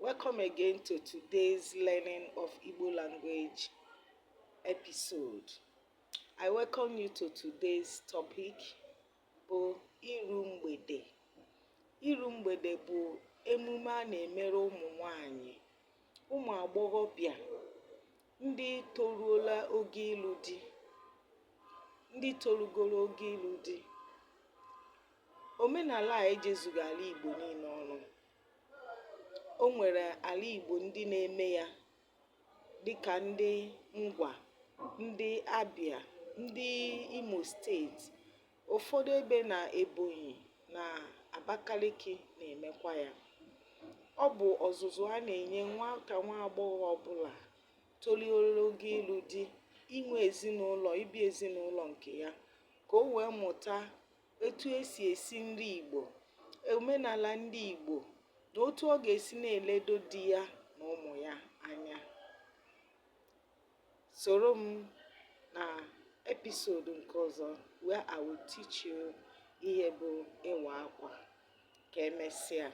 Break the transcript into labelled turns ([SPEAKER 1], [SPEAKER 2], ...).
[SPEAKER 1] Welcome again to today's learning of Igbo language episode. I welcome you to today's topic bụ iru mgbede. Iru mgbede bụ emume a na-emere ụmụ nwanyị, ụmụ agbọghọbịa ndị toruola ogo ịlụ di, ndị torugoro ogo ịlụ di. Omenala a ejezughị ala Igbo niile ọnụ. O nwere ala Igbo ndị na-eme ya dịka ndị Ngwa, ndị Abịa, ndị Imo Steeti, ụfọdụ ebe na Ebonyi na Abakaliki na-emekwa ya. Ọ bụ ọzụzụ a na-enye nwata nwa agbọghọ ọbụla tolioro ogo ịlụ di, inwe ezinụlọ, ibi ezinụlọ nke ya, ka o wee mụta etu esi esi nri Igbo, omenala ndị Igbo, na otu ọ ga-esi na-eledo di ya na ụmụ ya anya. Soro m na episode nke ọzọ where I will teach you ihe bụ ịwa akwa. Ka emesịa.